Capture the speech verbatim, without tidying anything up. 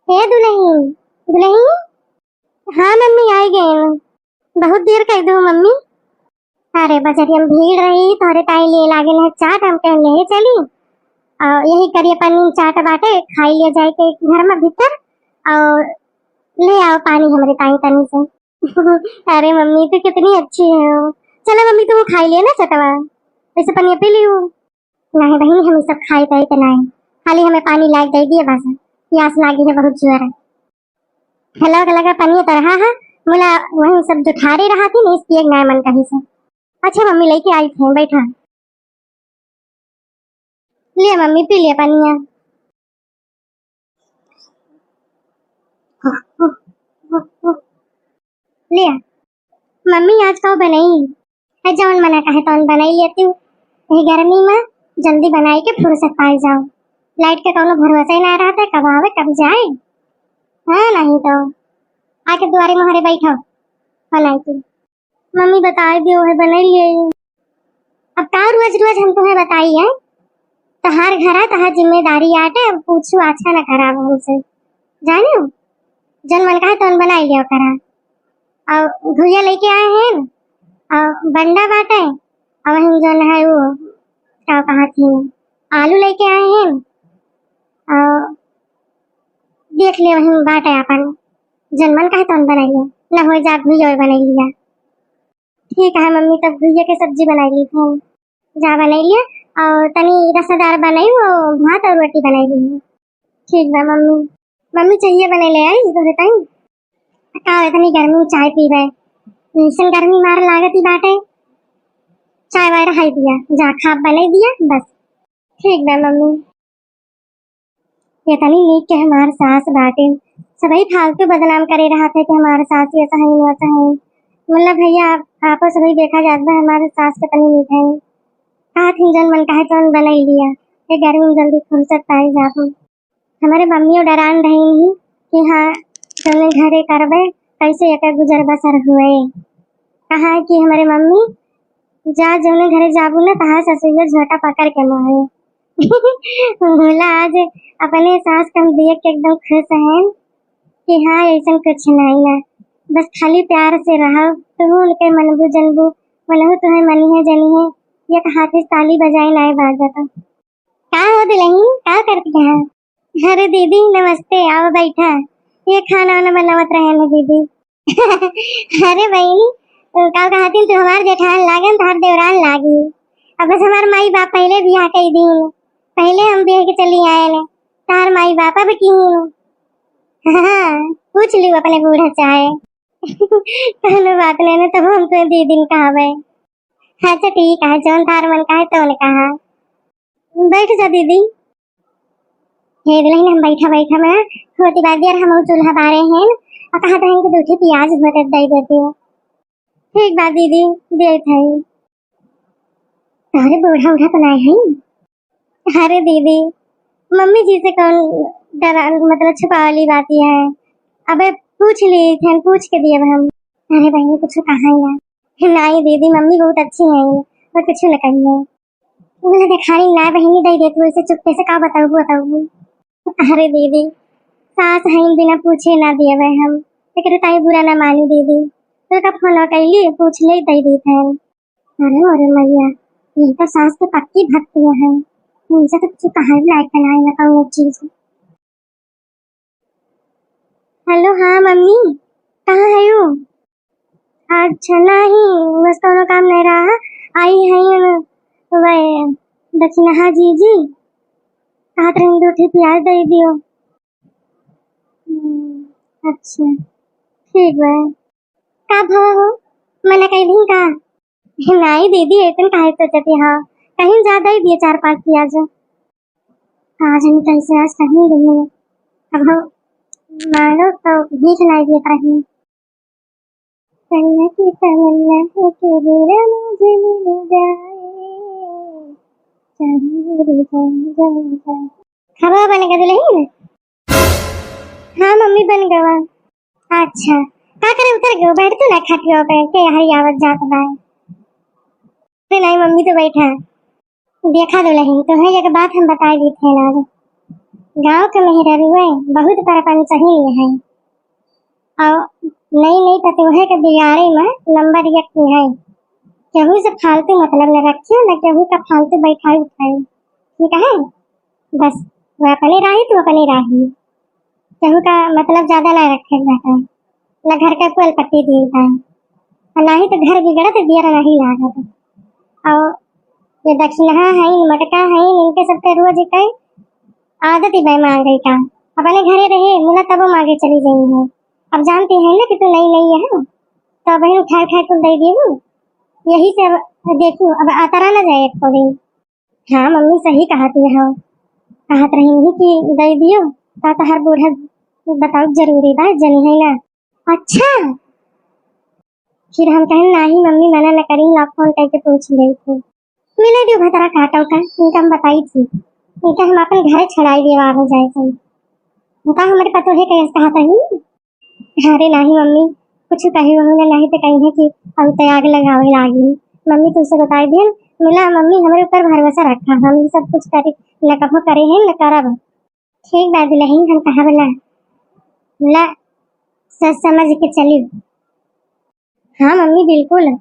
ए दुलही, दुलही। हाँ मम्मी, आई गए। बहुत देर कइ दू मम्मी। अरे बजरिया में भीड़ रही, तोहरे ताई ले लागे न चाट, हम कहे ले चली। और यही करिया पन्नी में चाट बाटे, खाई ले जाए के घर में भीतर, और ले आओ पानी हमरे ताई तनी से। अरे मम्मी, तू कितनी अच्छी है। चलो मम्मी, तू खाई ले ना चटवा, वैसे पनिया पी लियो। नहीं बहिनी, हम ई सब खाई पाई त नहीं, खाली हमें पानी लाग दे दिए बस, प्यास लागी है बहुत जोर। हेलो, लगा पनिया तो रहा है, मुला वही सब जुठारे रहा थी, नहीं पिए ना मन कहीं से। अच्छा मम्मी, लेके आई थे, बैठा। ले मम्मी, पी ले पनिया। ले मम्मी, आज का बनाई? है जौन मना कहे तौन बनाई लेती हूँ। यही गर्मी में जल्दी बनाई के फुर्सत पाई जाओ। लाइट के कौनो भरोसा ही ना रहता है, कब आवे कब जाए। हाँ नहीं तो आके दुआरे मुहारे बैठो बनाई के। मम्मी बताई दियो है, बनाई लिए। अब का रोज रोज हम तुम्हें बताई है? तहार घर है, तहार जिम्मेदारी आटे, अब पूछू अच्छा ना खराब हमसे, जानियो। जन मन कहे तौन बनाई लियो करा। और भुइया लेके आए हैं, और बंडा बाटे, और वहीं जौन है वो का कहा थी, आलू लेके आए हैं, और देख ले वहीं बाटे अपन, जन मन कहे तौन बनाई लिया, ना हो जा भुइया बनाई लिया। ठीक है मम्मी, तब भुइया के सब्जी बनाई ली थे, जा बनाई लिया, और तनी रसादार बनाई, वो भात और रोटी बनाई ली। ठीक बा मम्मी। मम्मी, चाहिए बने ले आई तोहरे ताई। का इतनी गर्मी में चाय पीबे? ऐसन गर्मी मार लागत ही बाटे। चाय वाय रहाई दिया, जा खाब बने दिया बस। ठीक बा मम्मी। इतनी नीक के हमार सास बाटे, सबही फालतू बदनाम करे रहत है कि हमार सास ऐसा है, वैसा है। मुल्ला भैया, आपो सबही देखा जात बा हमार सास कितनी नीक है। कहा थी जौन मन कहे तौन बनाई लिया, ये गर्मी में जल्दी फुर्सत पाई जात। हमारे मम्मियों डरान रही कि हाँ, जौने घरे करबे, कैसे एकर गुजर बसर हुए। कहा कि हमारे मम्मी, जा जौने घरे जाबू ना, तहार ससुरिया झोटा पकड़ के मारे। भोला आज अपने सास का देख के एकदम खुश है कि हाँ, ऐसन कुछ नहीं ना, बस खाली प्यार से रहो, तू उनके मनबू जनबू, मनहू तुम्हें मनी है जनी है, एक हाथ से ताली बजाए नाय बाजत। का हो दुलही, का करत है? अरे दीदी नमस्ते, आओ बैठा। ये खाना वाना बनावत रहे ना दीदी। अरे बहिनी, का कहती तू हमार जेठान लागन, तहार देवरान लागी। अब बस हमार माई बाप पहले बियाह कई दीन, पहले हम बियाह के चली आए ने, तहार माई बाप अब की। हाँ, पूछ लियो अपने बूढ़ा चाहे। कोनो बात नहीं ना, तब हम तो दीदी कहबे। अच्छा ठीक है, जौन तहार मन कहे तौन कहा। बैठ जा दीदी। हे दुलही, हम बैठा बैठा में होती बात यार, हम चूल्हा बारे हैं और कहा तो इनके दो ठे प्याज होते दे देती हूँ। ठीक बात दीदी, दे थे। अरे बूढ़ा उढ़ा तो नहीं है। अरे दीदी, मम्मी जी से कौन डरा, मतलब छुपावली बात ये है? अबे पूछ ली थे, पूछ के दिए हम। अरे बहनी कुछ कहा ही ना। नहीं दीदी, मम्मी बहुत अच्छी है, वो कुछ न कही है। बोले देखानी ना बहिनी, दे दे तू ऐसे चुप्पे से, का बताऊ बताऊ। अरे दीदी, सास है, बिना पूछे ना दिए भाई हम, एकरे ताई बुरा ना मानी दीदी, तो का फोन कैली, पूछ ले दे दी थे। अरे अरे मैया, ये तो सास के पक्की भक्ति है, इनसे तो कुछ कहा लायक बनाए ना कहूँ चीज। हेलो, हाँ मम्मी, कहाँ है यू? अच्छा, नहीं, बस कौनो काम नहीं रहा, आई है यू, वह दक्षिणहा जीजी, कहत रही दो ठे प्याज दे दियो। हम्म, अच्छा, ठीक बा। का भवा हो, मना कई दिन का? नहीं दीदी, ऐसन काहे सोचती हो, कहीं ज्यादा ही दिए चार पाँच प्याज। आज हम कैसे आज कहीं गई, अब हम मानो तो भीख नहीं देत रही। सैया की तमन्ना है कि हीरा मुझे मिल जाए, चाहे मेरी जान, जान, जान। खबा बन गया दुलही? हाँ मम्मी बन गवा। अच्छा, का करे उतर गयो, बैठ तो ना खटियो पे, के हरी आवत जात बाय। अरे नहीं मम्मी तो बैठा। देखा दुलही, तो है एक बात हम बताई दी थे ना। गाँव के मेहरारुए बहुत परपंचहिन है। और नई नई पतोहे के बिगाड़े में नंबर एक की है। केहू से फालतू मतलब न रखियो, न केहू का फालतू बैठाई उठाई। ठीक है, बस वो अपने राही, तू अपने राही। केहू का मतलब ज्यादा ना रखे के बाटे। न घर का कोई पट्टी दी जाए, और ना ही तो घर बिगड़त दियर नहीं लागत। और ये दक्षिणहा है, मटका है, इनके सबके रोज के आदत ही बे मांगे का। अपने घरे रहे, मुला तबो मांगे चली गई है। अब जानती है ना कि तू नई नई है, तो अब उठाए उठाए कुल दे देबू। यही से अब देखू, अब अतरा ना जाए एको दिन। हाँ मम्मी, सही कहत हो। कहत रही कि दे दियो, का तोहार बूढ़ा बताओ जरूरी बा, जनी है ना। अच्छा, फिर हम कहें, "नाही मम्मी, मना न करी, ला फोन करके पूछ ले थे।" मिले दियो भतरा काटो का, इनका हम बताई थी, इनका हम अपन घरे छड़ाई दिए आवे जाए थे। बता हमारे पतो है कैसे कहा था ही। अरे नाही मम्मी, कुछ कही वहू ना, नाही तो कही है कि हम तो आग लगावे लागी। मम्मी तुमसे बताई दियन, मिला मम्मी हमारे ऊपर भरोसा रखा, हम ये सब कुछ करे, न कभो करे हैं न करब। ठीक बा दुल्हन, हम कहब ना, ला सोच समझ के चली। हाँ मम्मी, बिल्कुल,